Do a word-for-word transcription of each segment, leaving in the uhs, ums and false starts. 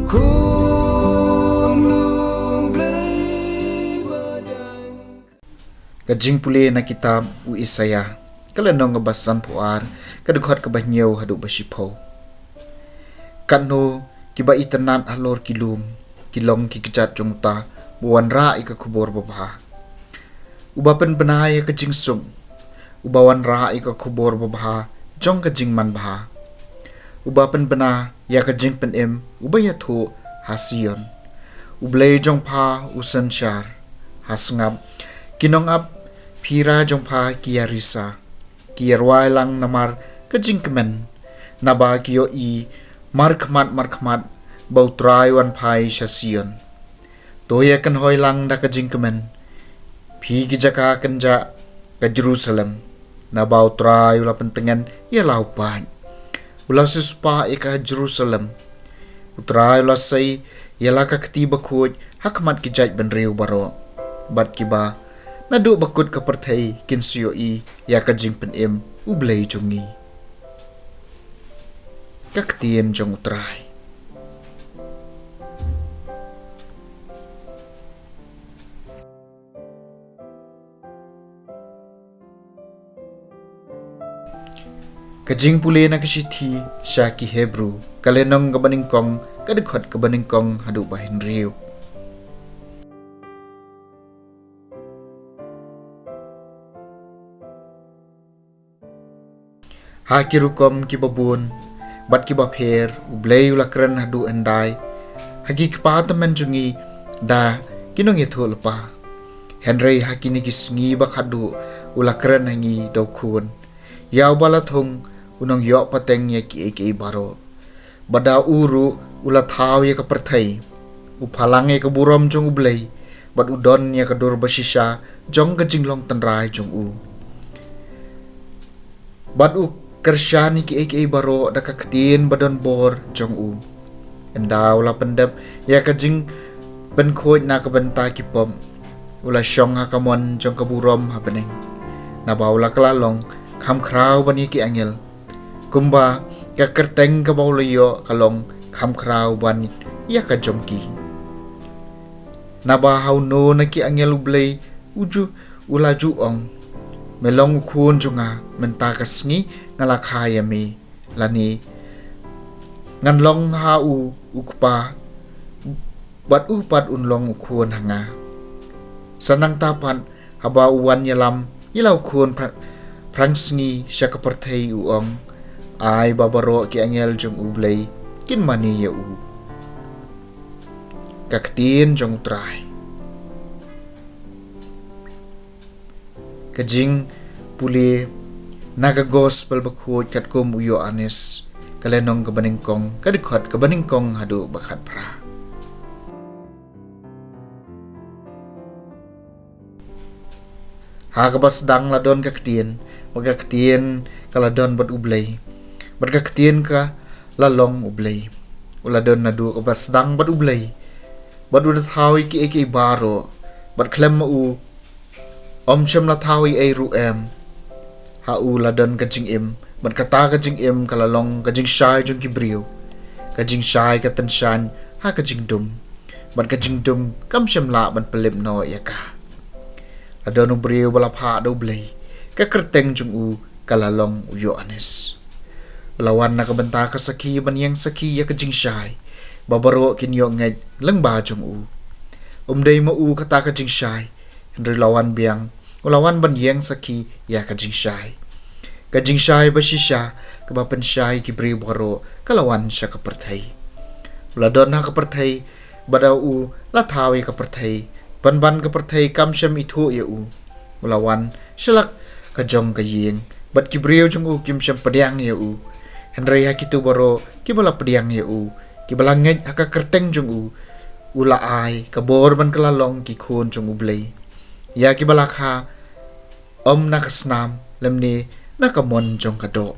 Khun Blei ba dang. Ka jingpule na kitab u Isaïah, ka lynnong kaba sanphew ar, ka dkhot kaba hynñiew haduh ba shiphew. Katno kiba itynnad halor ki lum, ki long ki kjat jong uta uba wanrah ïa ka khubor babha, uba pynbna ïa ka jingsuk, uba wanrah ïa ka khubor babha jong ka jingmanbha, uba pynbna ïa ka jingpynim, uba ïathuh ha Sion: U Blei jong pha u synshar. Ha sngap, ki nongap, phi ra jong pha ki ïarisa, ki ïarwai lang namar ka jingkmen, naba ki ïohi markhmat markhmat ba U Trai u wan phai sha Sion. To ïakynhoi lang da ka jingkmen, phi ki jaka kynjah ka Jerusalem, naba U Trai u la pyntngen ïa la u paid, u la siewspah ïa ka Jerusalem. U Trai u la sei ïa la ka kti bakhuid ha khmat ki jaitbynriew baroh, bad kiba naduh ba kut ka pyrthei kin sa ïohi ïa ka jingpynim U Blei jong ngi. Ka ktien jong U Trai. Ka jingpule na ka shithi sha ki Hebru, ka lynnong kaba nyngkong, ka dkhot kaba nyngkong haduh ba hynriew. Ha ki rukom kiba bun bad kiba pher U Blei u la kren haduh hyndai ha ki kpa tymmen jong ngi da ki nongïathuhlypa. Hynrei ha kine ki sngi ba khatduh u la kren ha ngi da U Khun, ïa uba la thung, u nongïoh pateng ïa kiei kiei baroh. Bad da u ruh u la thaw ïa ka pyrthei, u phalang ïa ka burom jong U Blei, bad u don ïa ka dur bashisha jong ka jinglong tynrai jong u. Bad u kyrshan ïa kiei kiei baroh da ka ktien ba don bor jong u. Ynda u la pyndep ïa ka jingpynkhuid na ka bynta ki pop, u la shong ha ka mon jong ka burom ha bneng, naba u la kylla long kham khraw ban ïa ki angel, kumba ka kyrteng kaba u la ïoh ka long kham khraw ban ïa ka jong ki. Naba ha uno na ki angel U Blei u ju, u la ju ong: Me long U Khun jong nga, mynta ka sngi nga la kha ïa me. Lane: Ngan long ha u u Kpa, bad u pat un long U Khun ha nga. Sa nangta pat, haba u wan ïalam ïa la U Khun phra-, phrangsngi sha ka pyrthei, u ong: Ai ba baroh ki angel jong U Blei kin mane ïa u. Ka ktien jong U Trai. Ka jingpule na ka Gospel bakhuid katkum u Ïoannis, ka lynnong kaba nyngkong, ka dkhot kaba nyngkong haduh ba khatphra. Ha kaba sdang la don ka ktien, bad ka ktien ka la don bad U Blei, bad ka ktien ka la long U Blei. U la don naduh kaba sdang bad U Blei, bad u da thaw ïa kiei kiei baroh, bad khlem ma u ym shym la thaw ei ei ruh em. Ha u la don ka jingim, bad kata ka jingim ka la long ka jingshai jong ki briew. Ka jingshai ka tyngshaiñ ha ka jingdum, bad ka jingdum kam shym lah ban pynlip noh ïa ka. La don u briew ba la phah da U Blei, ka kyrteng jong u ka la long u Ïoannis. U la wan na ka bynta ka sakhi ban ïeng sakhi ïa ka jingshai, ba baroh kin ïoh ngeit lyngba jong u. Um dei ma u kata ka jingshai, hynrei la wan biang, u la wan ban ïeng sakhi ïa ka jingshai. Ka jingshai bashisha kaba pynshai ki briew baroh ka la wan sha ka pyrthei. U la don ha ka pyrthei, bad da u la thaw ïa ka pyrthei, pynban ka pyrthei kam shym ithuh ïa u. U la wan sha la ka jong ka ïing, bad ki briew jong u kim shym pdiang ïa u. Hynrei ha kito baroh kiba la pdiang ïa u, kiba la ngeit ha ka kyrteng jong u, u la ai ka bor ban kylla long ki khun jong U Blei, ïa kiba la kha, ym na ka snam, lymne na ka mon jong ka doh,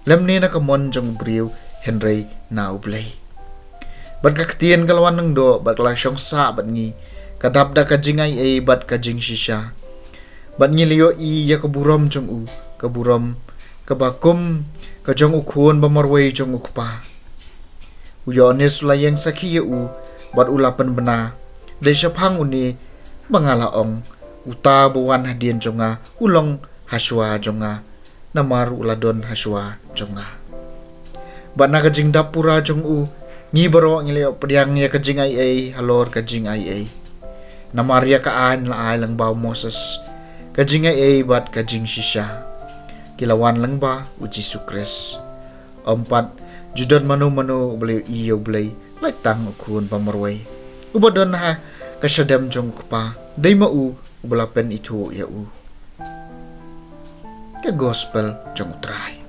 lymne na ka mon jong u briew, hynrei na U Blei. Bad ka ktien ka la wan lyngdoh, bad ka la shong sah bad ngi, ka dap da ka jingaiei bad ka jingshisha. Bad ngi la ïohi ïa ka burom jong u, ka burom kaba kum ka jong u khun ba marwei jong u kpa. U Ïoannis u la ïeng sakhi ïa u, bad u la pynbna, dei shaphang une ba nga la ong, uta ba wan hadien jong nga u long hashwa jong nga, namar u la don hashwa jong nga. Bad na ka jingdap pura jong u, ngi baroh ngi la ïoh pdiang ïa ka jingaiei halor ka jingaiei. Namar ïa ka aiñ la ai lyngba u Moses, ka jingaiei bad ka jingshisha ki la wan lyngba u Jisu Khrist. Ym pat ju don mano mano uba la ïohi ïa u Blei, lait tang u khun ba marwei uba don ha ka shadem jong u kpa, dei ma u uba la pynithuh ïa u. Ka gospel jong u Trai.